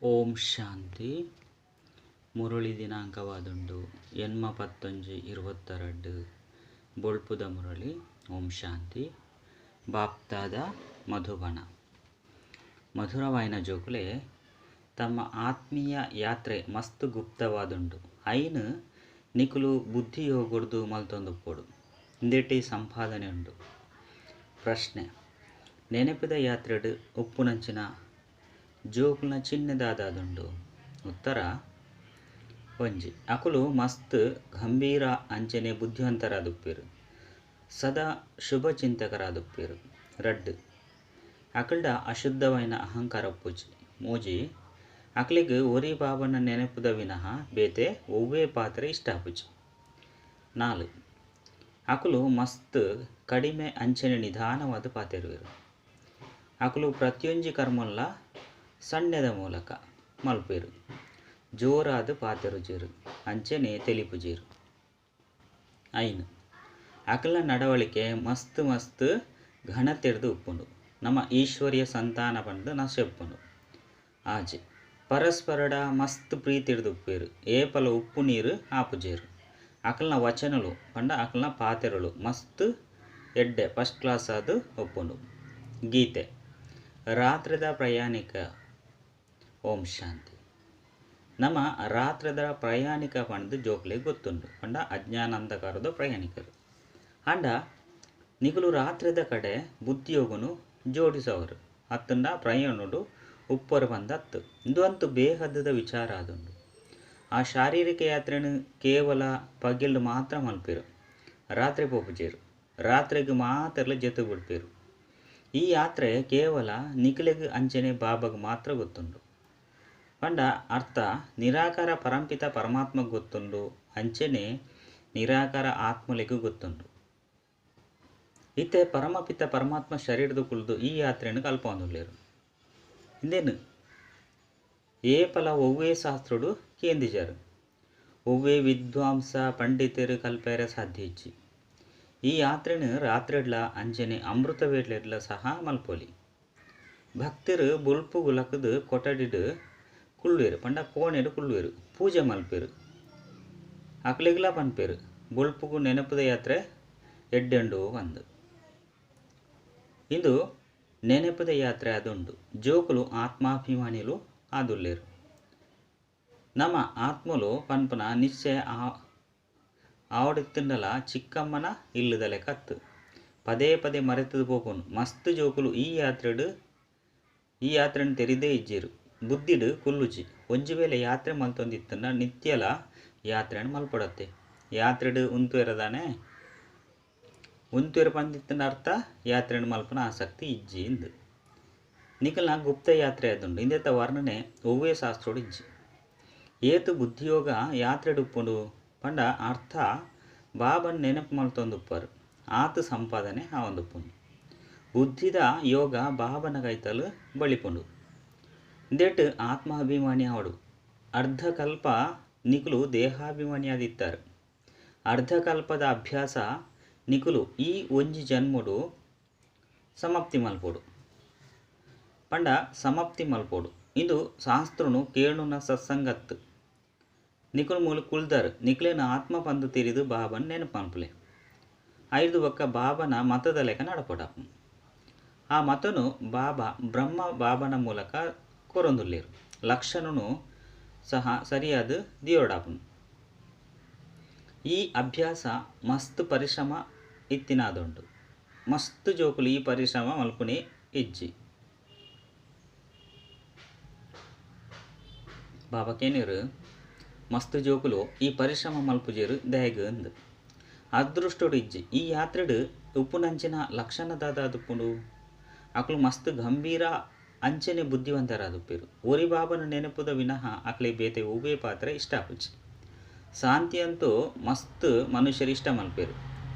ಓಂ ಶಾಂತಿ. ಮುರಳಿ ದಿನಾಂಕವಾದುಂಡು ಎನ್ಮ ಪತ್ತೊಂಜಿ ಇರುವತ್ತರಡ್ಡು ಬೊಳ್ಪುದ ಮುರಳಿ. ಓಂ ಶಾಂತಿ. ಬಾಪ್ತಾದ ಮಧುಬನ ಮಧುರವಾಯಿನ ಜೋಕುಲೆ ತಮ್ಮ ಆತ್ಮೀಯ ಯಾತ್ರೆ ಮಸ್ತ್ ಗುಪ್ತವಾದುಂಡು. ಐನ್ ನಿಕುಲು ಬುದ್ಧಿಯೋಗೊಡ್ದು ಮಲ್ತೊಂದುಪ್ಪೊಡು. ಇಂದೆಟೆ ಸಂಪಾದನೆ ಉಂಡು. ಪ್ರಶ್ನೆ: ನೆನಪಿದ ಯಾತ್ರೆಡ್ ಉಪ್ಪುನಂಚಿನ ಜೋಕುಲ್ನ ಚಿಹ್ನೆ ದಾದಾದುಂಡು? ಉತ್ತರ: ಒಂಜಿ ಅಕುಲು ಮಸ್ತ್ ಗಂಭೀರ ಅಂಚನೆ ಬುದ್ಧಿವಂತರಾದುಪ್ಪೆರು, ಸದಾ ಶುಭ ಚಿಂತಕರಾದುಪ್ಪೆರು. ರಡ್ಡ್ ಅಕಲ್ಡ ಅಶುದ್ಧವಾಯಿನ ಅಹಂಕಾರ ಉಪ್ಪುಜಿ. ಮೂಜಿ ಅಕ್ಲೆಗ್ ಒರಿ ಬಾಬನ ನೆನಪುದ ವಿನಃ ಬೇತೆ ಒವ್ವೇ ಪಾತ್ರ ಇಷ್ಟ ಆಪುಜಿ. ನಾಲ್ ಅಕುಲು ಮಸ್ತ್ ಕಡಿಮೆ ಅಂಚನೆ ನಿಧಾನವಾದ್ ಪಾತೆರುವೆರು. ಅಕುಲು ಪ್ರತಿಯೊಂಜಿ ಕರ್ಮನ್ಲ ಸನ್ನೆದ ಮೂಲಕ ಮಲ್ಪುವೆರು, ಜೋರಾದ್ ಪಾತೆರುಜೆರು ಅಂಚನೆ ತೆಲಿಪುಜೆರು. ಐನ್ ಅಕಲ್ನ ನಡವಳಿಕೆ ಮಸ್ತ್ ಮಸ್ತ್ ಘನತೆರ್ದ್ ಉಪ್ಪುಂಡು. ನಮ ಈಶ್ವರ್ಯ ಸಂತಾನ ಪಂದ್ ನಶೆ ಉಪ್ಪುಂಡು. ಆಜಿ ಪರಸ್ಪರಡ ಮಸ್ತ್ ಪ್ರೀತಿರ್ದ್ ಉಪ್ಪುವೆರು, ಏಪಲ ಉಪ್ಪು ನೀರು ಆಪುಜೆರು. ಅಕಲ್ನ ವಚನಲು ಪಂಡ ಅಕಲ್ನ ಪಾತೆರಲು ಮಸ್ತ್ ಎಡ್ಡೆ ಫಸ್ಟ್ ಕ್ಲಾಸ್ ಆದ್ ಉಪ್ಪುಂಡು. ಗೀತೆ ರಾತ್ರೆದ ಪ್ರಯಾಣಿಕ. ಓಂ ಶಾಂತಿ. ನಮ ರಾತ್ರೆದ ಪ್ರಯಾಣಿಕ ಪಂದ್ ಜೋಕ್ಲೆಗ್ ಗೊತ್ತುಂಡು, ಪಂಡ ಅಜ್ಞಾನ ಅಂಧಕಾರದ ಪ್ರಯಾಣಿಕರು. ಆಂಡ ನಿಕುಲು ರಾತ್ರೆದ ಕಡೆ ಬುದ್ಧಿಯೋಗನು ಜೋಡಿಸವರು ಅತ್ತಂಡ ಪ್ರಯಾಣಡು ಉಪ್ಪರು ಪಂದ್ ಅತ್ತು. ಇಂದು ಅಂತು ಬೇಹದ್ದದ ವಿಚಾರ ಆದುಂಡು. ಆ ಶಾರೀರಿಕ ಯಾತ್ರೆನು ಕೇವಲ ಪಗೆಲ್ಡ್ ಮಾತ್ರ ಮಲ್ಪೆರು, ರಾತ್ರೆ ಪೋಪುಜೆರು. ರಾತ್ರೆಗ್ ಮಾತೆರ್ಲ ಜೆತ್ತು ಬಿಡ್ಪೆರು. ಈ ಯಾತ್ರೆ ಕೇವಲ ನಿಕುಲೆಗ್ ಅಂಚನೆ ಬಾಬಾಗ್ ಮಾತ್ರ ಗೊತ್ತುಂಡು. ಪಂಡ ಅರ್ಥ ನಿರಾಕಾರ ಪರಂಪಿತ ಪರಮಾತ್ಮಗ್ ಗೊತ್ತುಂಡು, ಅಂಚನೆ ನಿರಾಕಾರ ಆತ್ಮಲೆಗ್ ಗೊತ್ತುಂಡು. ಇತ್ತೆ ಪರಮಪಿತ ಪರಮಾತ್ಮ ಶರೀರದ ಕುಲ್ದು ಈ ಯಾತ್ರೆನು ಕಲ್ಪೊಂದುಲ್ಲೆರು. ಇಂದೆನು ಏಪಲ ಒವ್ವೇ ಶಾಸ್ತ್ರಡು ಕೇಂದಿಜಾರು, ಒವ್ವೇ ವಿದ್ವಾಂಸ ಪಂಡಿತರು ಕಲ್ಪೆರೆ ಸಾಧ್ಯ ಇಜ್ಜಿ. ಈ ಯಾತ್ರೆನು ರಾತ್ರೆಡ್ಲ ಅಂಚನೆ ಅಮೃತ ವೇಳೆಡ್ಲ ಸಹ ಮಲ್ಪೊಲಿ. ಭಕ್ತರು ಬೊಲ್ಪುಗು ಲಕ್ಕುದು ಕೊಠಡಿಡ್ ಕುಳ್ಳುವೆರು, ಪಂಡ ಕೋಣೆಡ್ ಕುಳ್ಳುವೆರು, ಪೂಜೆ ಮಲ್ಪೆರು. ಅಕ್ಲೆಗ್ಲ ಪನ್ಪೆರು ಬೊಲ್ಪುಗು ನೆನಪುದ ಯಾತ್ರೆ ಎಡ್ಡೆಂಡು ಪಂದ್. ಇಂದು ನೆನಪುದ ಯಾತ್ರೆ ಆದುಂಡು. ಜೋಕುಲು ಆತ್ಮಾಭಿಮಾನಿಲು ಆದುಲ್ಲೆರು. ನಮ ಆತ್ಮಲು ಪನ್ಪುನ ನಿಶ್ಚಯ ಆವಡಿತ್ತುಂಡಲ ಚಿಕ್ಕಮ್ಮನ ಇಲ್ಲದ ಲೆಕ್ಕತ್ತು ಪದೇ ಪದೇ ಮರೆತುದು ಪೋಪುಂಡು. ಮಸ್ತ್ ಜೋಕುಲು ಈ ಯಾತ್ರೆನ್ ತೆರಿದೇ ಇಜ್ಜೆರು, ಬುದ್ಧಿಡ್ ಕುಲ್ಲುಜಿ. ಒಂಜಿ ವೇಳೆ ಯಾತ್ರೆ ಮಲ್ತೊಂದಿತ್ತುಂಡ ನಿತ್ಯಲ ಯಾತ್ರೆನ್ ಮಲ್ಪೊಡತ್ತೆ. ಯಾತ್ರೆಡ್ ಉಂತುವೆರದಾನೆ ಉಂತುವೆರು ಪಂದಿತ್ತುಂಡ ಅರ್ಥ ಯಾತ್ರೆನ್ ಮಲ್ಪುನ ಆಸಕ್ತಿ ಇಜ್ಜಿ ಇಂದು. ನಿಕಲ್ನ ಗುಪ್ತ ಯಾತ್ರೆ ಆದುಂಡು. ಇಂದೆತ ವರ್ಣನೆ ಒವ್ವೇ ಶಾಸ್ತ್ರೊಡು ಇಜ್ಜಿ. ಏತು ಬುದ್ಧಿಯೋಗ ಯಾತ್ರೆಡ್ ಉಪ್ಪುಂಡು ಪಂಡ ಅರ್ಥ ಬಾಬನ್ ನೆನಪು ಮಲ್ತೊಂದುಪ್ಪರು, ಆತು ಸಂಪಾದನೆ ಆವೊಂದುಪ್ಪುಂಡು. ಬುದ್ಧಿದ ಯೋಗ ಬಾಬನ ಕೈತಲು ಬಳಿಪುಂಡು. ಇಂದೆಟ್ ಆತ್ಮಾಭಿಮಾನಿ ಆವಡು. ಅರ್ಧಕಲ್ಪ ನಿಕುಲು ದೇಹಾಭಿಮಾನಿ ಆದಿತ್ತಾರೆ. ಅರ್ಧಕಲ್ಪದ ಅಭ್ಯಾಸ ನಿಕುಲು ಈ ಒಂಜಿ ಜನ್ಮಡು ಸಮಾಪ್ತಿ ಮಲ್ಪೊಡು, ಪಂಡ ಸಮಾಪ್ತಿ ಮಲ್ಪೊಡು. ಇಂದು ಶಾಸ್ತ್ರನು ಕೇಣುನ ಸತ್ಸಂಗತ್ತು. ನಿಕುಲು ಮೂಲು ಕುಲ್ದಾರು ನಿಕುಲೇನ ಆತ್ಮ ಪಂದು ತೆರಿದು ಬಾಬನ್ ನೆನಪು ಮಲ್ಪುಲೆ. ಐದು ಬೊಕ್ಕ ಬಾಬನ ಮತದ ಲೆಕ್ಕ ನಡಪೊಡಾಪು. ಆ ಮತನು ಬಾಬಾ ಬ್ರಹ್ಮ ಬಾಬನ ಮೂಲಕ ಕೊರೊಂದುಲ್ಲೆರು. ಲಕ್ಷಣನು ಸಹ ಸರಿಯಾದ ದಿಯೋಡಾಪುನು. ಈ ಅಭ್ಯಾಸ ಮಸ್ತ್ ಪರಿಶ್ರಮ ಇತ್ತಿನಾದುಂಡು. ಮಸ್ತ್ ಜೋಕುಲು ಈ ಪರಿಶ್ರಮ ಮಲ್ಪುನೆ ಇಜ್ಜಿ. ಬಾಬಾ ಕೇನೇರು ಮಸ್ತ್ ಜೋಕುಲು ಈ ಪರಿಶ್ರಮ ಮಲ್ಪುಜೆರು ದಯಗ್ ಅಂದು ಅದೃಷ್ಟೊಡು ಇಜ್ಜಿ. ಈ ಯಾತ್ರೆಡ್ ಉಪ್ಪುನಂಚಿನ ಲಕ್ಷಣ ದಾದಾದುಪ್ಪುಂಡು. ಅಕುಲು ಮಸ್ತ್ ಗಂಭೀರ ಅಂಚನೆ ಬುದ್ಧಿವಂತರಾದುಪ್ಪೆರು. ಒರಿ ಬಾಬನ ನೆನಪುದ ವಿನಃ ಅಕ್ಲೆ ಬೇತೆ ಒವ್ವೇ ಪಾತ್ರ ಇಷ್ಟ ಆಪುಜಿ. ಶಾಂತಿಯಂತೂ ಮಸ್ತ್ ಮನುಷ್ಯರು ಇಷ್ಟ ಮಲ್ಪೆರು.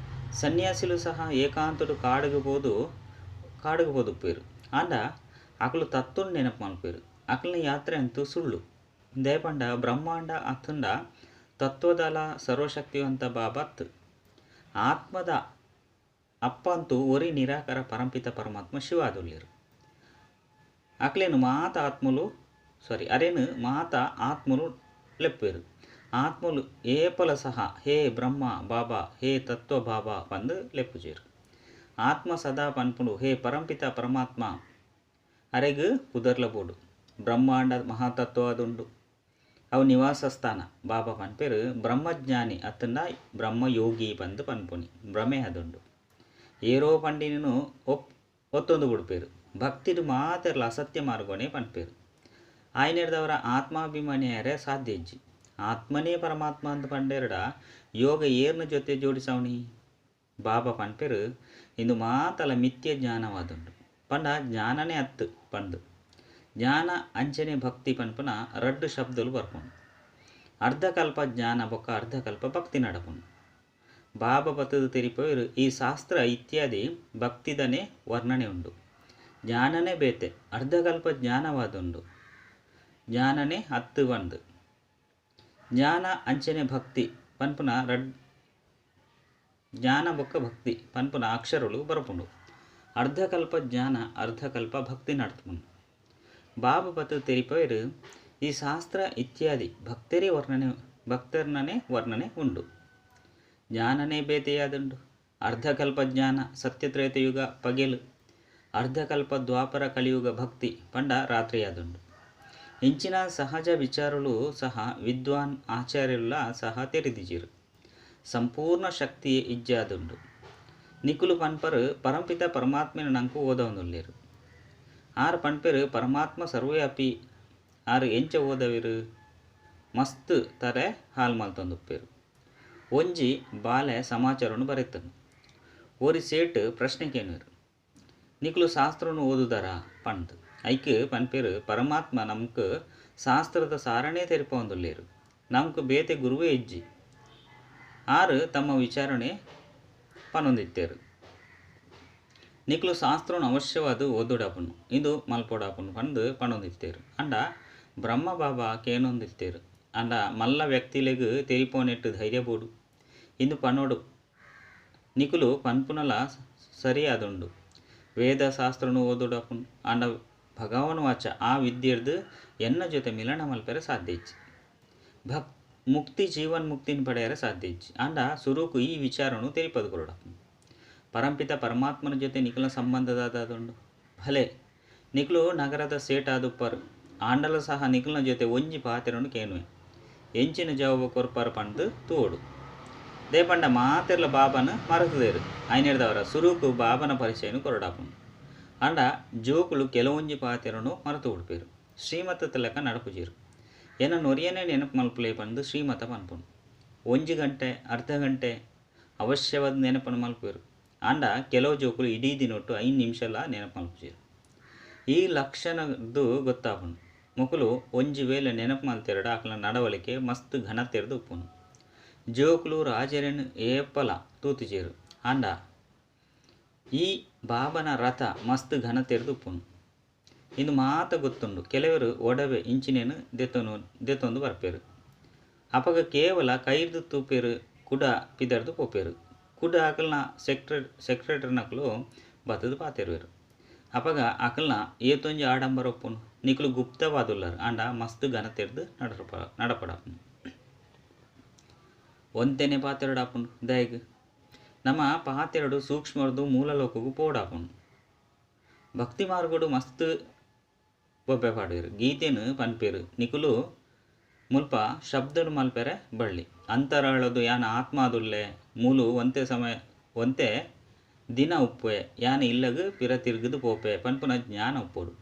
ಸನ್ಯಾಸಿಲು ಸಹ ಏಕಾಂತಡು ಕಾಡುಗು ಪೋದುಪ್ಪೆರು. ಆಂಡ ಅಕುಲು ತತ್ವನ್ ನೆನಪು ಮಲ್ಪೆರು. ಅಕಲ್ನ ಯಾತ್ರೆ ಅಂತೂ ಸುಳ್ಳು. ದಯಪಂಡ ಬ್ರಹ್ಮಾಂಡ ಅತ್ತಂಡ ತತ್ವದಲ ಸರ್ವಶಕ್ತಿವಂತ ಬಾಬತ್ ಆತ್ಮದ ಅಪ್ಪಂತೂ ಒರಿ ನಿರಾಕಾರ ಪರಂಪಿತ ಪರಮಾತ್ಮ ಶಿವಾದುಲ್ಲೆರು. ಅಕ್ಲೇನು ಮಾತ ಆತ್ಮಲು ಸಾರಿ ಅರೆನ್ ಮಾತ ಆತ್ಮಲು ಲೆಪ್ಪೇರು. ಆತ್ಮಲು ಏಪಲ ಸಹ ಹೇ ಬ್ರಹ್ಮ ಬಾಬಾ ಹೇ ತತ್ವ ಬಾಬಾ ಪಂದು ಲೆಪ್ಪುಜೇರು. ಆತ್ಮ ಸದಾ ಪನ್ಪುಂಡು ಹೇ ಪರಂಪಿತ ಪರಮಾತ್ಮ ಅರೆಗ್ ಪುದರ್ಲ ಬೋಡು. ಬ್ರಹ್ಮಾಂಡ ಮಹಾತತ್ವ ಅದುಂಡು ಅವು ನಿವಾಸ ಸ್ಥಾನ. ಬಾಬಾ ಪನ್ಪೇರು ಬ್ರಹ್ಮಜ್ಞಾನಿ ಅತ್ತಂಡ ಬ್ರಹ್ಮಯೋಗಿ ಪಂದು ಪನ್ಪುನಿ ಭ್ರಮೆ ಅದುಂಡು. ಏರೋ ಪಂಡಿನನು ಒತ್ತೊಂದು ಬಿಡ್ಪೇರು. ಭಕ್ತಿಡು ಮಾತೆರ್ಲ ಅಸತ್ಯ ಮಾರ್ಗನೇ ಪನ್ಪೇರು. ಆಯ್ನೆರ್ದವರ ಆತ್ಮಾಭಿಮಾನಿಯರೇ ಸಾಧ್ಯ ಇಜ್ಜಿ. ಆತ್ಮನೇ ಪರಮಾತ್ಮ ಅಂತ ಪಂಡೇರಡ ಯೋಗ ಏರ್ನ ಜೊತೆ ಜೋಡಿಸವನಿ. ಬಾಬಾ ಪನ್ಪೇರು ಇಂದು ಮಾತಲ ಮಿಥ್ಯ ಜ್ಞಾನವಾದುಂಡು. ಪಂಡ ಜ್ಞಾನನೇ ಅತ್ತು ಪಂದು. ಜ್ಞಾನ ಅಂಚನೆ ಭಕ್ತಿ ಪನ್ಪುನ ರಡ್ಡು ಶಬ್ದಲು ಬರ್ಪುಂಡು. ಅರ್ಧಕಲ್ಪ ಜ್ಞಾನ ಬೊಕ್ಕ ಅರ್ಧಕಲ್ಪ ಭಕ್ತಿ ನಡಪುಂಡು. ಬಾಬಾ ಬತ್ತದ ತೆರಿಪೋಯರು ಈ ಶಾಸ್ತ್ರ ಇತ್ಯಾದಿ ಭಕ್ತಿದನೇ ವರ್ಣನೆ ಉಂಡು. ಜ್ಞಾನನೇ ಬೇತೆ ಅರ್ಧಕಲ್ಪ ಜ್ಞಾನವಾದುಂಡು. ಜ್ಞಾನನೇ ಅತ್ತು ಪಂದು. ಜ್ಞಾನ ಅಂಚನೆ ಭಕ್ತಿ ಪನ್ಪುನ ಜ್ಞಾನ ಬೊಕ್ಕ ಭಕ್ತಿ ಪನ್ಪುನ ಅಕ್ಷರಗಳು ಬರ್ಪುಂಡು. ಅರ್ಧಕಲ್ಪ ಜ್ಞಾನ ಅರ್ಧಕಲ್ಪ ಭಕ್ತಿ ನಡ್ಪುಂಡು. ಬಾಬಾ ಬತ್ತದ ತೆರಿಪೋಯರು ಈ ಶಾಸ್ತ್ರ ಇತ್ಯಾದಿ ಭಕ್ತರೇ ವರ್ಣನೆ ಭಕ್ತರ್ನನೇ ವರ್ಣನೆ ಉಂಡು. ಜ್ಞಾನನೇ ಬೇತೆಯಾದುಂಡು. ಅರ್ಧಕಲ್ಪ ಜ್ಞಾನ ಸತ್ಯತ್ರೇತಯುಗ ಪಗೆಲು, ಅರ್ಧಕಲ್ಪ ದ್ವಾಪರ ಕಲಿಯುಗ ಭಕ್ತಿ ಪಂಡ ರಾತ್ರಿಯಾದುಂಡು. ಇಂಚಿನ ಸಹಜ ವಿಚಾರಗಳು ಸಹ ವಿದ್ವಾನ್ ಆಚಾರ್ಯರುಲ ಸಹ ತೆರೆದಿಜೀರು. ಸಂಪೂರ್ಣ ಶಕ್ತಿ ಇಜ್ಜಾದುಂಡು. ನಿಕುಲು ಪನ್ಪರು ಪರಂಪಿತ ಪರಮಾತ್ಮನ ನಂಕು ಓದವನುಲ್ಲೇರು. ಆರ್ ಪನ್ಪೇರು ಪರಮಾತ್ಮ ಸರ್ವವ್ಯಾಪಿ. ಆರ್ ಎಂಚ ಓದವಿರು ಮಸ್ತ್ ತರೆ ಹಾಲ್ ಮಲ್ತೊಂದುಪ್ಪೇರು. ಒಂಜಿ ಬಾಲೆ ಸಮಾಚಾರವನ್ನು ಬರೆತನು. ಒರಿ ಸೇಟ್ ಪ್ರಶ್ನೆ ಕೇನುವರು, ನಿಕುಲು ಶಾಸ್ತ್ರನು ಓದುದಾರ ಪಂದು. ಐಕ್ ಪನ್ಪೇರು ಪರಮಾತ್ಮ ನಮ್ಕ್ ಶಾಸ್ತ್ರದ ಸಾರಣೇ ತೆರಿಪೊಂದುಲ್ಲೇರು. ನಮ್ಕ್ ಬೇತೆ ಗುರುವೇ ಇಜ್ಜಿ. ಆರು ತಮ್ಮ ವಿಚಾರಣೆ ಪನೊಂದಿತ್ತೇರು. ನಿಕುಲು ಶಾಸ್ತ್ರನು ಅವಶ್ಯವಾದ ಓದುಡಾಪುನು ಇದು ಮಲ್ಪೊಡಾಪುನು ಪಂದು ಪನೊಂದಿತ್ತೇರು. ಅಂಡ ಬ್ರಹ್ಮ ಬಾಬಾ ಕೇನೊಂದಿತ್ತೇರು. ಅಂಡ ಮಲ್ಲ ವ್ಯಕ್ತಿಲೆಗ್ ತೆರಿಪೋನೆಟ್ಟು ಧೈರ್ಯ ಬೋಡು ಇಂದು ಪನೋಡು. ನಿಕುಲು ಪನ್ಪುನಲ ಸರಿಯಾದುಂಡು. ವೇದ ಶಾಸ್ತ್ರನು ಓದುಡಾಪುನು ಅಂಡ ಭಗವಾನ್ ವಾಚ ಆ ವಿದ್ಯೆರ್ದು ಎನ್ನ ಜೊತೆ ಮಿಲನ ಮಲ್ಪೆರೆ ಸಾಧ್ಯ ಇಜ್ಜಿ. ಮುಕ್ತಿ ಜೀವನ್ ಮುಕ್ತಿನ ಪಡೆಯರೆ ಸಾಧ್ಯ ಇಜ್ಜಿ. ಅಂಡ ಸುರುಕು ಈ ವಿಚಾರನು ತೆರಿಪದು ಕೊರಡಾಪುನು. ಪರಂಪಿತ ಪರಮಾತ್ಮನ ಜೊತೆ ನಿಕುಲ ಸಂಬಂಧದಾದುಂಡು. ಭಲೆ ನಿಕುಲು ನಗರದ ಸೇಟಾದುಪ್ಪರು ಆಂಡಲ ಸಹ ನಿಕುಲನ ಜೊತೆ ಒಂಜಿ ಪಾತೆರನು ಕೇನುವೆ. ಎಂಚಿನ ಜವಾಬು ಕೊರ್ಪರ್ ಪಂದು ತೋಡು. ದೇಪಂಡ ಮಾತೆರ್ಲ ಬಾಬನ ಮರತದೇರು. ಐನೆರ್ದವರ ಸುರುಕು ಬಾಬನ ಪರಿಚಯನು ಕೊರಡಾಪುನು. ಅಂಡ ಜೋಕುಲು ಕೆಲವೊಂಜಿ ಪಾತೆರನು ಮರೆತು ಉಡ್ಪೇರು. ಶ್ರೀಮತದ ಲೆಕ್ಕ ನಡಪುಜೇರು. ಎನ್ನ ನೊರಿಯನೇ ನೆನಪು ಮಲ್ಪುಲೆ ಪಂದು ಶ್ರೀಮತ ಪನ್ಪುನು. ಒಂಜಿ ಗಂಟೆ ಅರ್ಧ ಗಂಟೆ ಅವಶ್ಯವಾದ ನೆನಪನ್ನು ಮಲ್ಪೇರು. ಅಂಡ ಕೆಲವು ಜೋಕುಲು ಇಡೀ ದಿನೊಟ್ಟು 5 ನಿಮಿಷಲ ನೆನಪು ಮಲ್ಪುಜೇರು. ಈ ಲಕ್ಷಣದ್ದು ಗೊತ್ತಾಪುನು. ಮೊಕುಲು ಒಂಜಿ ವೇಳೆ ನೆನಪು ಮಲ್ತೆರಡ ಅಕಲ ನಡವಳಿಕೆ ಮಸ್ತ್ ಘನತೆರ್ದು ಉಪ್ಪುನು. ಜೋಕುಲು ರಾಜರೇನು ಏಪಲ ತೂತುಜೇರು. ಅಂಡ ಈ ಬಾಬನ ರಥ ಮಸ್ತ್ ಘನತೆರ್ದು ಉಪ್ಪುನು. ಇಂದು ಮಾತ ಗೊತ್ತುಂಡು. ಕೆಲವರು ಒಡವೆ ಇಂಚಿನೇನು ದೆತ್ತೊಂದು ಬರ್ಪೇರು. ಅಪಗ ಕೇವಲ ಕೈರ್ದು ತೂಪೇರು ಕುಡ ಪಿದರ್ದು ಪೋಪೇರು. ಕುಡ ಅಕಲ್ನ ಸೆಕ್ರೆಟರಿನಕಲು ಬತ್ತದು ಪಾತೆರುವೆರು. ಅಪಗ ಅಕಲ್ನ ಏತೊಂಜಿ ಆಡಂಬರ ಒಪ್ಪುನು. ನಿಕುಲು ಗುಪ್ತವಾದುಲ್ಲರು ಅಂಡ ಮಸ್ತ್ ಘನತೆರ್ದು ನಡಪಡಾಪುನು. ಒಂತೆನೆ ಪಾತೆರಡಾಪುನು. ದಯಗ್ ನಮ್ಮ ಪಾತೆರಡು ಸೂಕ್ಷ್ಮರ್ದು ಮೂಲ ಲೋಕಗೂ ಪೋಡಾಪುನು. ಭಕ್ತಿ ಮಾರ್ಗಡು ಮಸ್ತ್ ಬೊಬ್ಬೆ ಪಾಡುವೆರು. ಗೀತೆನು ಪನ್ಪೇರು. ನಿಕುಲು ಮುಲ್ಪ ಶಬ್ದನು ಮಲ್ಪೆರೆ ಬಳ್ಳಿ. ಅಂತರಾಳದು ಯಾನ ಆತ್ಮಾದುಲ್ಲೆ ಮೂಲು ಒಂತೆ ಸಮಯ ಒಂತೆ ದಿನ ಉಪ್ಪೆ ಯಾನ ಇಲ್ಲಗ್ ಪಿರ ತಿರ್ಗುದು ಪೋಪೆ ಪನ್ಪುನ ಜ್ಞಾನ ಉಪ್ಪೋಡು.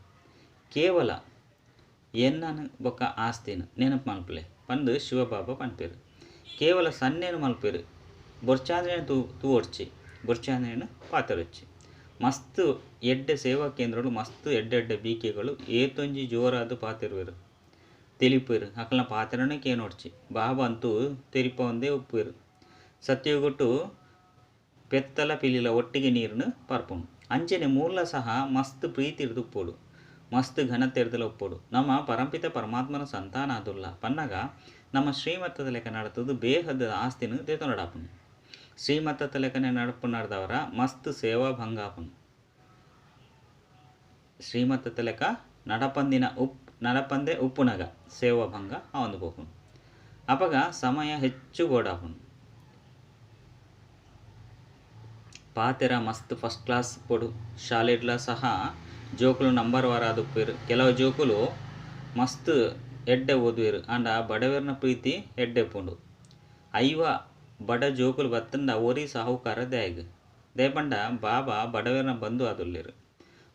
ಕೇವಲ ಎನ್ನನು ಬೊಕ್ಕ ಆಸ್ತಿನ ನೆನಪು ಮಲ್ಪಲೆ ಪಂದು ಶಿವಬಾಬಾ ಪನ್ಪೇರು. ಕೇವಲ ಸನ್ನೆನು ಮಲ್ಪೇರು. ಬೊರ್ಚಾಂದ್ರೇನು ತೂವೊಡ್ಚಿ ಬೊರ್ಚಾಂದ್ರೇನು ಪಾತೆರೊಚ್ಚಿ. ಮಸ್ತ್ ಎಡ್ಡೆ ಸೇವಾ ಕೇಂದ್ರಗಳು ಮಸ್ತ್ ಎಡ್ಡೆ ಬೀಕೆಗಳು ಏತೊಂಜಿ ಜೋರಾದ ಪಾತೆರುವೆರು ತೆಲಿಪೇರು. ಅಕಲ್ನ ಪಾತೆರನೇ ಕೇನೊಡ್ಚಿ. ಬಾಬಾ ಅಂತೂ ತೆರಿಪೊಂದೇ ಉಪ್ಪೇರು. ಸತ್ಯಯುಗಟ್ಟು ಪೆತ್ತಲ ಪಿಲಿಲ ಒಟ್ಟಿಗೆ ನೀರನ್ನು ಪರ್ಪುಂಡು. ಅಂಚನೆ ಮೂಲ ಸಹ ಮಸ್ತ್ ಪ್ರೀತಿ ಹಿಡ್ದು ಉಪ್ಪೋಡು. ಮಸ್ತ್ ಘನತೆರ್ದಲ ಉಪ್ಪೋಡು. ನಮ್ಮ ಪರಂಪಿತ ಪರಮಾತ್ಮನ ಸಂತಾನ ಅದುಲ್ಲ ಪನ್ನಗ ನಮ್ಮ ಶ್ರೀಮತದ ಲೆಕ್ಕ ನಡತದು ಬೇಹದ ಆಸ್ತಿನ ದೆತೊನಡಾಪುನು. ಶ್ರೀಮತದ ಲೆಕ್ಕನೆ ನಡಪುನರ್ದವರ ಮಸ್ತ್ ಸೇವಾ ಭಂಗಾಪುನು. ಶ್ರೀಮತದ ಲೆಕ್ಕ ನಡಪಂದಿನ ನಡಪಂದೆ ಉಪ್ಪುನಗ ಸೇವಾ ಭಂಗ ಆವೊಂದು ಪೋಪುಂಡು. ಅಪಗ ಸಮಯ ಹೆಚ್ಚು ಬೋಡಾಪುಂಡು. ಪಾತೆರ ಮಸ್ತ್ ಫಸ್ಟ್ ಕ್ಲಾಸ್ ಪೊಡು. ಶಾಲೆಡ್ಲ ಸಹ ಜೋಕುಲು ನಂಬರ್ ವಾರಾದುಪ್ಪೆರ್. ಕೆಲವು ಜೋಕುಲು ಮಸ್ತ್ ಎಡ್ಡೆ ಓದುವೆರ್ ಆಂಡ ಬಡವೆರ್ನ ಪ್ರೀತಿ ಎಡ್ಡೆ ಉಪ್ಪುಂಡು. ಐವ ಬಡ ಜೋಕುಲು ಬತ್ತಂಡ ಒರಿ ಸಾಹುಕಾರ ದಾಯೆಗ್ ದಾಯೆ ಪಂಡ ಬಾಬಾ ಬಡವೆರ್ನ ಬಂಧು ಆದುಲ್ಲೆರ್.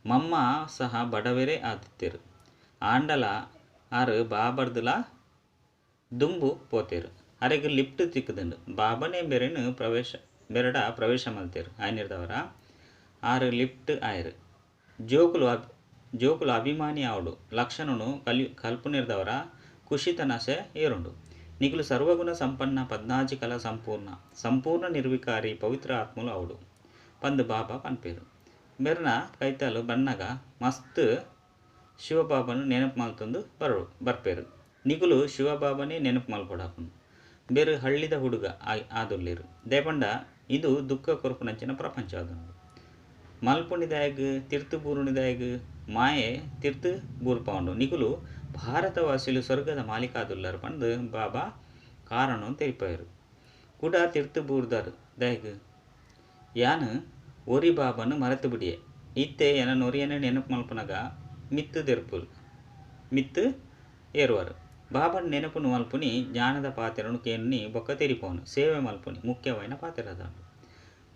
ಮಮ್ಮ ಸಹ ಬಡವೆರೇ ಆದಿತ್ತೆರ್. ಆಂಡಲ ಆರ್ ಬಾಬರ್ದಲ ದುಂಬು ಪೋತೆರ್. ಅರೆಗ್ ಲಿಫ್ಟ್ ತಿಕ್ಕುದುಂಡು. ಬಾಬನೇ ಬೇರೆನ್ ಪ್ರವೇಶ ಬೆರಡ ಪ್ರವೇಶ ಮಲ್ತೆರ್. ಆಯ್ನಿರ್ದವರ ಆರ್ ಲಿಫ್ಟ್ ಆಯೆರ್. ಜೋಕುಲು ಜೋಕುಲು ಅಭಿಮಾನಿ ಆವೊಡು. ಲಕ್ಷಣನು ಕಲ್ಪುನಿರ್ದವರ ಖುಷಿತ ನಶೆ ಏರುಂಡು. ನಿಕುಲು ಸರ್ವಗುಣ ಸಂಪನ್ನ ಪದ್ನಾಜಿ ಕಲಾ ಸಂಪೂರ್ಣ ಸಂಪೂರ್ಣ ನಿರ್ವಿಕಾರಿ ಪವಿತ್ರ ಆತ್ಮಲು ಆವೊಡು ಪಂದ್ ಬಾಬಾ ಪನ್ಪೆರ್. ಮೆರ್ನ ಕೈತಲ್ ಬನ್ನಗ ಮಸ್ತ್ ಶಿವಬಾಬನ್ ನೆನಪು ಮಲ್ತೊಂದು ಬರ್ಪೆರ್. ನಿಕುಲು ಶಿವಬಾಬನೇ ನೆನಪು ಮಲ್ಪೊಡಾಪುಂಡು. ಬೇರೆ ಹಳ್ಳಿದ ಹುಡುಗ ಆದುಲ್ಲೆರ್. ದಾಯೆ ಪಂಡ ಇದು ದುಃಖ ಕೊರ್ಪುನಂಚಿನ ಪ್ರಪಂಚ ಆದುಂಡು. ಮಲ್ಪುನಿದಾಯಗ್ ತಿರ್ತು ಬೂರುನಿದಾಯಗ್ ಮಾಯೆ ತಿರ್ತು ಬೂರ್ಪಾವುಂಡು. ನಿಕುಲು ಭಾರತವಾಸಿಲು ಸ್ವರ್ಗದ ಮಾಲೀಕಾದುಲ್ಲರ್ ಪಂದ್ ಬಾಬಾ ಕಾರಣನ್ ತೆರಿಪಾಯೆರ್. ಕುಡ ತಿರ್ತು ಬೂರ್ದಾರ್ ದಾಯೆಗ್ ಯಾನ್ ಒರಿ ಬಾಬನ್ ಮರೆತು ಬಿಡಿಯೆ. ಇತ್ತೆ ಎನನ್ ಒರಿಯನೇ ನೆನಪು ಮಲ್ಪುನಗ ಮಿತ್ತ್ ದೆರ್ಪುರು ಮಿತ್ತ್ ಏರುವರು. ಬಾಬನ್ ನೆನಪುನು ಮಲ್ಪುನಿ ಜ್ಞಾನದ ಪಾತೆರನು ಕೇನುನಿ ಬೊಕ್ಕ ತೆರಿಪವನು ಸೇವೆ ಮಲ್ಪುನಿ ಮುಖ್ಯವಾಯಿನ ಪಾತೆರದಾಂಡು.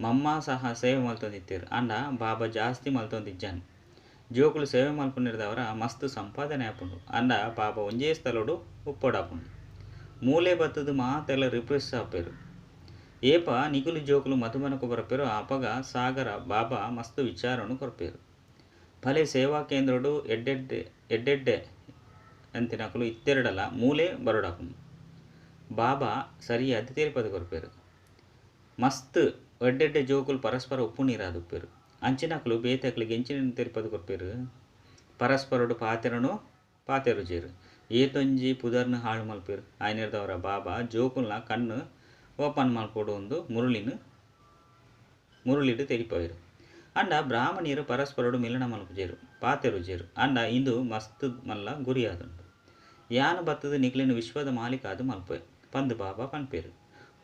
ಮಮ್ಮ ಸಹ ಸೇವೆ ಮಲ್ತೊಂದಿತ್ತೆರ್ ಆಂಡ ಬಾಬಾ ಜಾಸ್ತಿ ಮಲ್ತೊಂದಿಜ್ಜಾನ್. ಜೋಕುಲು ಸೇವೆ ಮಲ್ಪುನಿರ್ದವರ ಮಸ್ತ್ ಸಂಪಾದನೆ ಆಪುಂಡು. ಆಂಡ ಬಾಬಾ ಒಂಜೇ ಸ್ಥಳಡು ಉಪ್ಪೊಡಾಪುಂಡು. ಮೂಲೆ ಬತ್ತುದು ಮಾತೆಲ್ಲ ರಿಫ್ರೆಶ್ ಆಪೆರ್. ಏಪ ನಿಕುಲು ಜೋಕುಲು ಮಧುಬನಕು ಬರ್ಪೆರೋ ಅಪಗ ಸಾಗರ ಬಾಬಾ ಮಸ್ತ್ ವಿಚಾರನು ಕೊರ್ಪೆರ್. ಭಲೆ ಸೇವಾ ಕೇಂದ್ರಡು ಎಡ್ಡೆಡ್ಡೆ ಎಡ್ಡೆಡ್ಡೆ ಅಂತಿನಕುಲು ಇತ್ತೆರಡಲ ಮೂಲೆ ಬರೊಡಾಪುಂಡು. ಬಾಬಾ ಸರಿಯಾದ ತೆರಿಪದ ಕೊರ್ಪೆರ್. ಮಸ್ತ್ ಎಡ್ಡೆಡ್ಡೆ ಜೋಕುಲು ಪರಸ್ಪರ ಉಪ್ಪು ನೀರಾದುಪ್ಪೆರ್. ಅಂಚಿನಕುಲು ಬೇತೆಕ್ಲೆಗ್ ಎಂಚಿನ ತೆರಿಪದ ಕೊರ್ಪೆರ್. ಪರಸ್ಪರಡು ಪಾತೆರನು ಪಾತೆರುಜೆರ್. ಏತೊಂಜಿ ಪುದರ್ನ ಹಾಳು ಮಲ್ಪೆರ್. ಆಯ್ನಿರ್ದವರ ಬಾಬಾ ಜೋಕುಲ್ನ ಕಣ್ಣು ಓಪನ್ ಮಲ್ಪೊಡು ಒಂದು ಮುರುಳಿಡ್ ತೆರಿಪಾಯೆರ್. ಆಂಡ ಬ್ರಾಹ್ಮಣಿಯರು ಪರಸ್ಪರಡು ಮಿಲನ ಮಲ್ಪುಜೆರ್ ಪಾತೆರುಜೆರ್. ಆಂಡ ಇಂದು ಮಸ್ತ್ ಮಲ್ಲ ಗುರಿಯಾದುಂಡು. ಯಾನ್ ಬತ್ತುದು ನಿಕ್ಲೆನ್ ವಿಶ್ವದ ಮಾಲೀಕ ಆದ್ ಮಲ್ಪೆ ಪಂದ್ ಬಾಬಾ ಪನ್ಪೆರ್.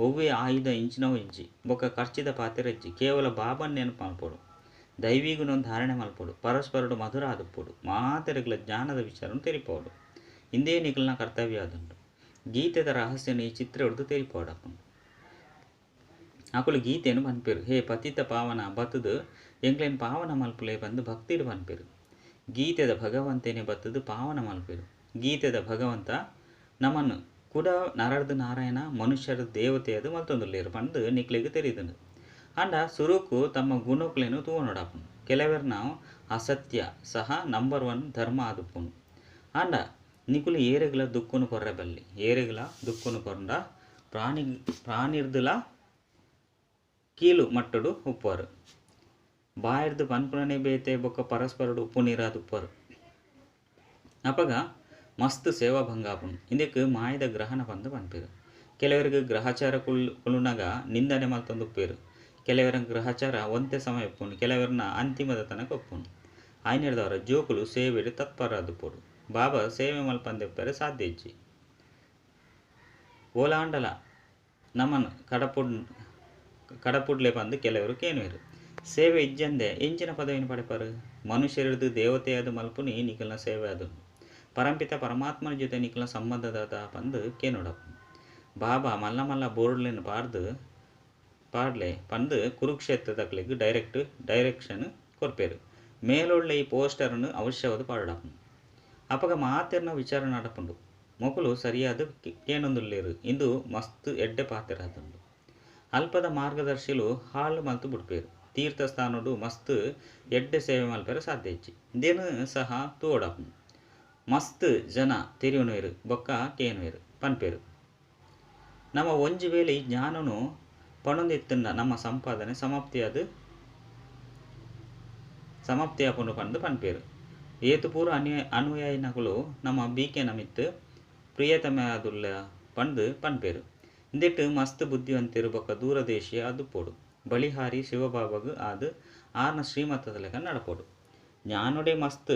ಒವ್ವೇ ಆಯುಧ ಇಂಚಿನವು ಇಜ್ಜಿ ಬೊಕ್ಕ ಖರ್ಚಿದ ಪಾತೆರ ಇಜ್ಜಿ. ಕೇವಲ ಬಾಬನ್ ನೆನಪು ಮಲ್ಪೊಡು. ದೈವಿ ಗುಣನ್ ಧಾರಣೆ ಮಲ್ಪೊಡು. ಪರಸ್ಪರಡು ಮಧುರ ಆದುಪ್ಪೊಡು. ಮಾತೆರೆಗ್ಲ ಜ್ಞಾನದ ವಿಚಾರನು ತೆರಿಪಾವೊಡು. ಇಂದೇ ನಿಕಲ್ನ ಕರ್ತವ್ಯ ಆದುಂಡು. ಗೀತೆದ ರಹಸ್ಯನ ಈ ಚಿತ್ರ ಹಿಡ್ದು ತೆರಿಪಾವೊಡಾಪುಂಡು. ಅಕುಲು ಗೀತೆಯನ್ನು ಪನ್ಪೆರ್. ಹೇ ಪತಿತ ಪಾವನ ಬತ್ತುದು ಎಂಕ್ಲೆನ್ ಪಾವನ ಮಲ್ಪುಲೆ ಪಂದ್ ಭಕ್ತಿಡ್ ಪನ್ಪೆರ್. ಗೀತೆದ ಭಗವಂತನೇ ಬತ್ತುದು ಪಾವನ ಮಲ್ಪೆರ್. ಗೀತೆದ ಭಗವಂತ ನಮನ್ ಕುಡ ನರರ್ದು ನಾರಾಯಣ ಮನುಷ್ಯರ ದೇವತೆಯಾದ್ ಮಲ್ತೊಂದುಲ್ಲೆರ್ ಪಂದ್ ನಿಕ್ಲೆಗ್ ತೆರಿದುಂಡು. ಆಂಡ ಸುರುಕು ತಮ್ಮ ಗುಣಕ್ಲೆನ್ ತೂವೊನೊಡಾಪುಂಡು. ಕೆಲವೆರ್ನ ಅಸತ್ಯ ಸಹ ನಂಬರ್ 1 ಧರ್ಮ ಆದುಪ್ಪುಂಡು. ಆಂಡ ನಿಕುಲು ಏರೆಗ್ಲ ದುಃಖನು ಕೊರ್ರೆ ಬಲ್ಲಿ. ಏರೆಗ್ಲ ದುಃಖನು ಕೊರ್ಂಡ ಪ್ರಾಣಿರ್ದಲ ಕೀಳು ಮಟ್ಟಡು ಉಪ್ಪುವರು. ಬಾಯಿರ್ದು ಪನ್ಪುನನೇ ಬೇತೆ ಬೊಕ್ಕ ಪರಸ್ಪರಡು ಉಪ್ಪು ನೀರಾದುಪ್ಪರು. ಅಪಗ ಮಸ್ತ್ ಸೇವಾ ಭಂಗ ಆಪುಂಡು. ಇಂದೆಕ್ ಮಾಯದ ಗ್ರಹಣ ಪಂದ್ ಪನ್ಪೆರ್. ಕೆಲವರಿಗೆ ಗ್ರಹಚಾರ ಕುಲ್ಲುನಗ ನಿಂದನೆ ಮಲ್ತೊಂದುಪ್ಪೆರ್. ಕೆಲವರ ಗ್ರಹಚಾರ ಒಂತೆ ಸಮಯ ಉಪ್ಪುಂಡು. ಕೆಲವರ್ನ ಅಂತಿಮದ ತನಕ ಉಪ್ಪುಂಡು. ಆಯ್ನಿರ್ದವರ ಜೋಕುಲು ಸೇವೆಡ್ ತತ್ಪರಾದುಪ್ಪೊಡು. ಬಾಬಾ ಸೇವೆ ಮಲ್ಪಂದೆ ಉಪ್ಪೆರೆ ಸಾಧ್ಯ ಇಜ್ಜಿ. ಓಲಾಂಡಲ ನಮನ್ ಕಡಪುಡ್ಲೆ ಪಂದ್ ಕೆಲವರು ಕೇನುವೆರ್. ಸೇವೆ ಇಜ್ಜಂದೆ ಎಂಚಿನ ಪದವಿನ ಪಡೆಪರು. ಮನುಷ್ಯರದು ದೇವತೆಯಾದ ಮಲ್ಪುನಿ ನಿಕಲ್ನ ಸೇವೆ ಆದುಂಡು. ಪರಂಪಿತ ಪರಮಾತ್ಮನ ಜೊತೆ ನಿಕಲ್ನ ಸಂಬಂಧದಾದ ಪಂದ್ ಕೇನೊಡಾಪುಂಡು. ಬಾಬಾ ಮಲ್ಲ ಮಲ್ಲ ಬೋರ್ಡ್ಲೆನ್ ಪಾಡ್ಲೆ ಪಂದ್ ಕುರುಕ್ಷೇತ್ರದಕ್ಲೆಗ್ ಡೈರೆಕ್ಷನ್ ಕೊರ್ಪೆರ್. ಮೇಲೊಳ್ಳೆ ಈ ಪೋಸ್ಟರ್ನ್ ಅವಶ್ಯವಾದ್ ಪಾಡೊಡಾಪುಂಡು. ಅಪಗ ಮಾತೆರ್ನ ವಿಚಾರ ನಡಪುಂಡು. ಮೊಕುಲು ಸರಿಯಾದ ಕೇನೊಂದುಲ್ಲೆರ್. ಇಂದು ಮಸ್ತ್ ಎಡ್ಡೆ ಪಾತೆರ ಆದುಂಡು. ಅಲ್ಪದ ಮಾರ್ಗದರ್ಶಿಲು ಹಾಳು ಮಲ್ತು ಬುಡ್ಪೆರ್. ತೀರ್ಥಸ್ಥಾನಡು ಮಸ್ತ್ ಎಡ್ಡೆ ಸೇವೆ ಮಲ್ಪೆರೆ ಸಾಧ್ಯ ಇಜ್ಜಿ. ಇಂದೆನ್ ಸಹ ತೂವೊಡಾಪುಂಡು. ಮಸ್ತ್ ಜನ ತೆರಿಯೊನುವೆರ್ ಬೊಕ್ಕ ಕೇನುವೆರ್ ಪನ್ಪೆರ್. ನಮ್ಮ ಒಂಜಿ ವೇಳೆ ಈ ಜ್ಞಾನನು ಪಣೊಂದಿತ್ತುಂಡ ನಮ್ಮ ಸಂಪಾದನೆ ಸಮಾಪ್ತಿಯಾಪುಂಡು ಪಂದ್ ಪನ್ಪೆರ್. ಏತು ಪೂರ ಅನುಯಾಯಿನಕುಲು ನಮ್ಮ ಬಿ.ಕೆ ನಮಿತ್ ಪ್ರಿಯತಮೆಯಾದುಲ್ಲ ಪಂದ್ ಪನ್ಪೆರ್. ಇಂದೆಟ್ ಮಸ್ತ್ ಬುದ್ಧಿವಂತೆರು ಬೊಕ್ಕ ದೂರದೇಶಿ ಆದುಪ್ಪೊಡು. ಬಳಿಹಾರಿ ಶಿವಬಾಬಾಗ್ ಆದ್ ಆರ್ನ ಶ್ರೀಮತದ ಲೆಕ್ಕ ನಡಪೊಡು. ಜ್ಞಾನೋಡೆ ಮಸ್ತ್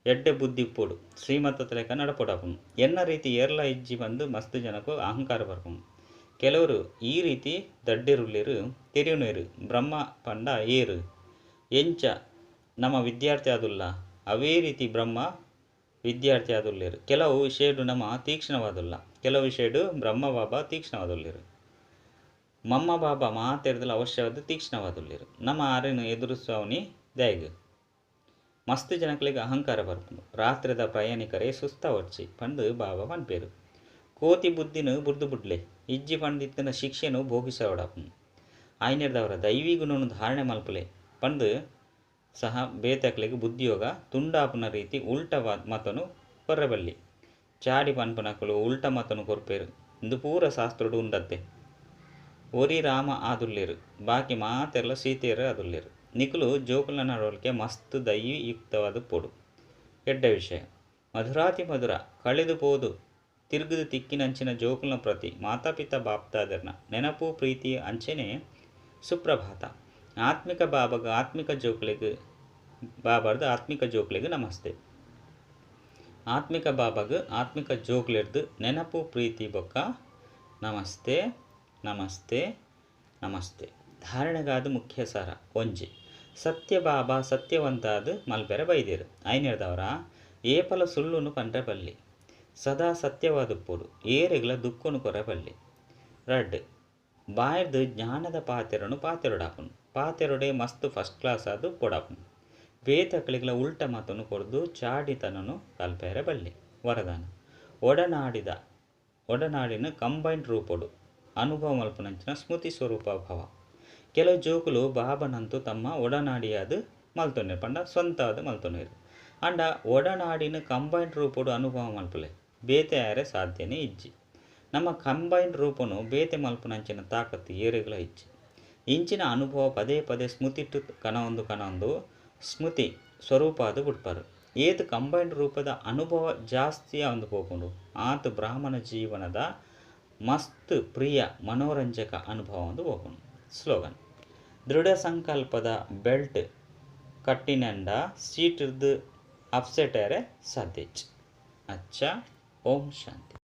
ಎಡ್ಡೆ ಬುದ್ಧಿ ಇಪ್ಪೊಡು. ಶ್ರೀಮತದ ಲೆಕ್ಕ ನಡಪೊಡಾಪುಂಡು. ಎನ್ನ ರೀತಿ ಏರ್ಲಾ ಇಜ್ಜಿ ಪಂದ್ ಮಸ್ತ್ ಜನಕ್ ಅಹಂಕಾರ ಬರ್ಪುಂಡು. ಕೆಲವರು ಈ ರೀತಿ ದಡ್ಡೆರುಲ್ಲೆರ್ ತೆರಿಯುನೇರು ಬ್ರಹ್ಮ ಪಂಡ ಏರ್? ಎಂಚ ನಮ ವಿದ್ಯಾರ್ಥಿ ಆದುಲ್ಲ ಅವೇ ರೀತಿ ಬ್ರಹ್ಮ ವಿದ್ಯಾರ್ಥಿ ಆದುಲ್ಲೆರ್. ಕೆಲವು ವಿಷಯಡ್ ನಮ ತೀಕ್ಷ್ಣವಾದುಲ್ಲ. ಕೆಲವು ವಿಷಯಡ್ ಬ್ರಹ್ಮ ಬಾಬಾ ತೀಕ್ಷ್ಣವಾದುಲ್ಲೆರ್. ಮಮ್ಮ ಬಾಬಾ ಮಾತೆರ್ದಲ ಅವಶ್ಯವಾದ ತೀಕ್ಷ್ಣವಾದುಲ್ಲೆರ್. ನಮ ಆರೆನ್ ಎದುರಿಸವನಿ ದಾಯೆಗ್? ಮಸ್ತ್ ಜನಕ್ಲೆಗ್ ಅಹಂಕಾರ ಬರ್ಪುಂಡು. ರಾತ್ರೆದ ಪ್ರಯಾಣಿಕರೇ ಸುಸ್ತಾವೊಡ್ಚಿ ಪಂದ್ ಬಾಬಾ ಪನ್ಪೆರ್. ಕೋತಿ ಬುದ್ಧಿನ್ ಬುಡ್ದು ಬುಡ್ಲೆ. ಇಜ್ಜಿ ಪಂದಿತ್ತಿನ ಶಿಕ್ಷೆನ್ ಭೋಗಿಸವಡಾಪುಂಡು. ಆಯಿನೆಡ್ದಾವರ ದೈವಿ ಗುಣನು ಧಾರಣೆ ಮಲ್ಪುಲೆ ಪಂದ್ ಸಹ ಬೇತಕ್ಲೆಗ್ ಬುದ್ಧಿಯೋಗ ತುಂಡಾಪುನ ರೀತಿ ಉಲ್ಟ ಮತನು ಕೊರ್ರೆ ಬಲ್ಲಿ. ಚಾಡಿ ಪನ್ಪುನಕುಲು ಉಲ್ಟ ಮತನು ಕೊರ್ಪೆರ್. ಇಂದು ಪೂರ ಶಾಸ್ತ್ರಡ್ ಉಂಡತ್ತೆ. ಒರಿ ರಾಮ ಆದುಲ್ಲೆರ್ ಬಾಕಿ ಮಾತೆರ್ಲ ಸೀತೆಯರು ಆದುಲ್ಲೆರ್. ನಿಕುಲು ಜೋಕುಲ್ನ ನಡವಳಿಕೆ ಮಸ್ತ್ ದೈವಿ ಯುಕ್ತವಾದ ಪೊಡು. ಎಡ್ಡೆ ವಿಷಯ. ಮಧುರಾತಿ ಮಧುರ ಕಳೆದು ಪೋದು ತಿರುಗುದು ತಿಕ್ಕಿನಂಚಿನ ಜೋಕುಲ್ನ ಪ್ರತಿ ಮಾತಾಪಿತಾ ಬಾಪ್ದಾದೆರ್ನ ನೆನಪು ಪ್ರೀತಿ ಅಂಚೆನೆ ಸುಪ್ರಭಾತ. ಆತ್ಮಿಕ ಬಾಬಾಗ ಆತ್ಮಿಕ ಜೋಕುಲೆಗ್ ಬಾಬಾರ್ದ ಆತ್ಮಿಕ ಜೋಕುಲೆಗ್ ನಮಸ್ತೆ. ಆತ್ಮಿಕ ಬಾಬಾಗ್ ಆತ್ಮಿಕ ಜೋಕುಲೆರ್ದ್ ನೆನಪು ಪ್ರೀತಿ ಬೊಕ್ಕ ನಮಸ್ತೆ ನಮಸ್ತೆ ನಮಸ್ತೆ. ಧಾರಣೆಗಾದ್ ಮುಖ್ಯ ಸಾರ ಒಂಜಿ. ಸತ್ಯ ಬಾಬಾ ಸತ್ಯವಂತಾದ್ ಮಲ್ಪೆರೆ ಬೈದೆರ್. ಐನೆರ್ದವರ ಏಪಲ ಸುಳ್ಳುನು ಪನ್ರೆ ಬಲ್ಲಿ. ಸದಾ ಸತ್ಯವಾದುಪ್ಪೊಡು. ಏರೆಗ್ಲ ದುಃಖನು ಕೊರೆ ಬಲ್ಲಿ. ರಡ್ಡ್. ಬಾಯಿರ್ದ್ ಜ್ಞಾನದ ಪಾತೆರನು ಪಾತೆರೊಡಾಪುಂಡು. ಪಾತೆರೊಡೆ ಮಸ್ತ್ ಫಸ್ಟ್ ಕ್ಲಾಸ್ ಆದ್ ಉಪ್ಪೊಡಾಪುಂಡು. ಬೇತಕ್ಲೆಗ್ಲ ಉಲ್ಟ ಮತನು ಕೊರ್ದು ಚಾಡಿತನನು ಕಲ್ಪೆರೆ ಬಲ್ಲಿ. ವರದಾನ. ಒಡನಾಡಿದ ಒಡನಾಡಿನ ಕಂಬೈನ್ಡ್ ರೂಪೊಡು ಅನುಭವ ಮಲ್ಪುನಂಚಿನ ಸ್ಮೃತಿ ಸ್ವರೂಪ ಭವ. ಕೆಲವು ಜೋಕುಲು ಬಾಬನಂತೂ ತಮ್ಮ ಒಡನಾಡಿಯಾದ್ ಮಲ್ತೊನೆರ್ ಪಂಡ ಸ್ವಂತ ಆದ್ ಮಲ್ತೊನೆರ್. ಆಂಡ ಒಡನಾಡಿನ ಕಂಬೈನ್ಡ್ ರೂಪೊಡು ಅನುಭವ ಮಲ್ಪುಲೆ. ಬೇತೆ ಆಯೆರೆ ಸಾಧ್ಯನೇ ಇಜ್ಜಿ. ನಮ್ಮ ಕಂಬೈನ್ಡ್ ರೂಪೊನು ಬೇತೆ ಮಲ್ಪುನಂಚಿನ ತಾಕತ್ತು ಏರೆಗ್ಲ ಇಜ್ಜಿ. ಇಂಚಿನ ಅನುಭವ ಪದೇ ಪದೇ ಸ್ಮೃತಿಟ್ ಕನವೊಂದು ಕನವೊಂದು ಸ್ಮೃತಿ ಸ್ವರೂಪ ಆದ್ ಬುಡ್ಪರ್. ಏತ್ ಕಂಬೈನ್ಡ್ ರೂಪದ ಅನುಭವ ಜಾಸ್ತಿ ಆವೊಂದು ಪೋಪುಂಡು ಆತ್ ಬ್ರಾಹ್ಮಣ ಜೀವನದ ಮಸ್ತ್ ಪ್ರಿಯ ಮನೋರಂಜಕ ಅನುಭವ ಆವೊಂದು ಪೋಪುಂಡು. ಸ್ಲೋಗನ್. ದೃಢ ಸಂಕಲ್ಪದ ಬೆಲ್ಟ್ ಕಟ್ಟಿನಂಡ ಸೀಟ್ರ್ದ್ ಅಪ್ಸೆಟ್ ಆಯೆರೆ ಸಾಧ್ಯ ಇಜ್ಜಿ. ಅಚ್ಚ ಓಂ ಶಾಂತಿ.